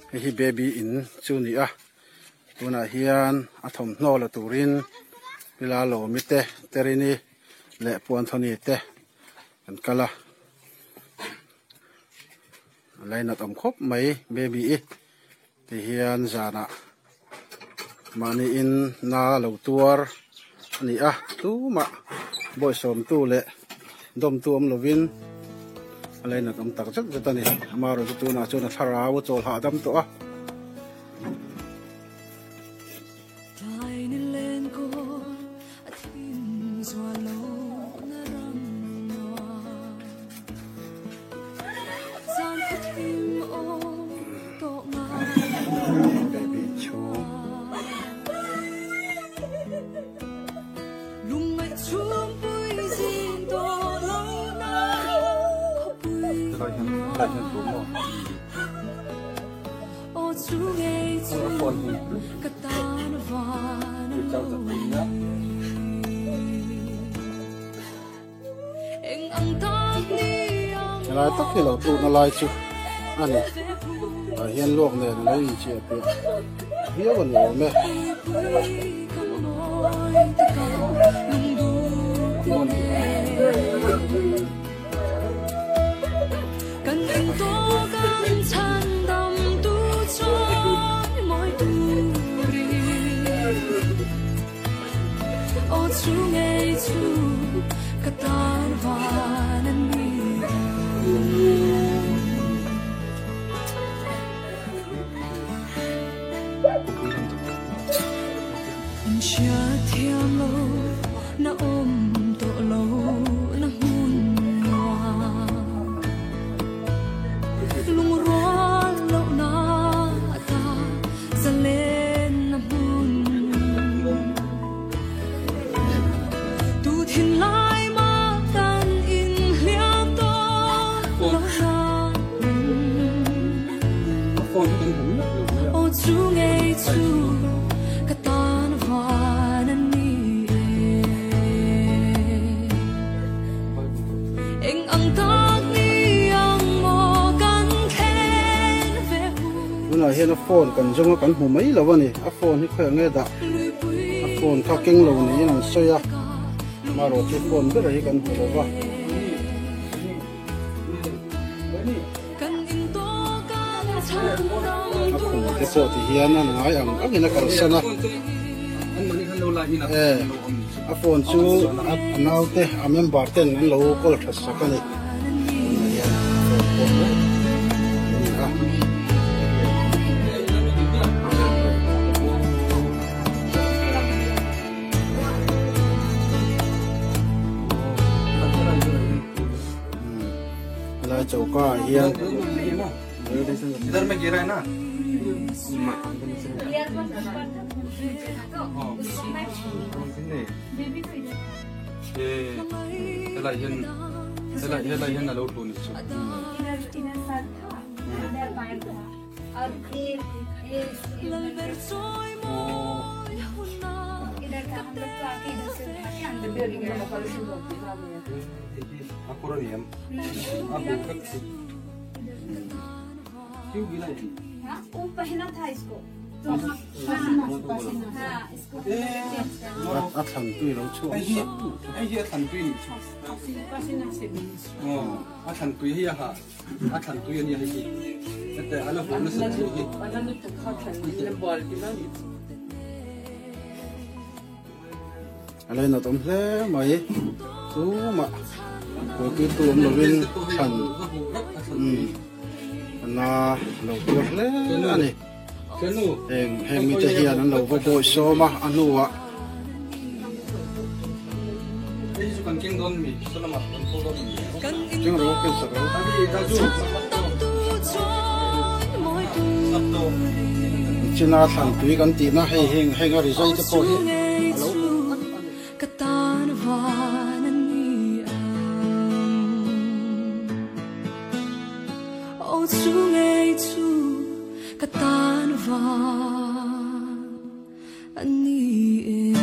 Hei hi baby in chu a ni a tunah hian a thawmhnaw la turin ila lawmi te terini leh puanthawni te an kal a a lainat awm khawp mai baby i ti hian zanah mahni in na lo tuar a ni a tumah bawihsawmtu leh dawmtu awm lovin a lainat awm tak zet zet a ni amaherawhchu tunah chuan a thlarau a chawl hahdam tawh a. Helai tak hi lo tlukna lai chu a ni tah hian luak nen a lo inchiah piah viau a ni awm e. Tunah hian a phone kan zawng a kan hmu mai lo a ni a phone hi khawiah nge dah a phone kha keng lo niin an sawi a amaherawh chu phone ber hi kan hmu lo va. A khum te pawh ti hian a ngai ang angin a kalsan a e a phone chu a naute a member ten an lo kawl that sak a ni Helai choka ah hian A thlan tui lo chhuak A lainat awm hle mai. Tumah buaipuitu awm lovin thlan umm a na lo tuar hle a ni. Heng heng mite hian an lo va bawi sawm a, a hnuah. Keng ro ken sak ro. China thlan tui kan tihna hei heng heng a rizai te pawh hi a lo huh vek a ni. Ka tan van a ni ang Aw chu ngei chu ka tan van a ni e.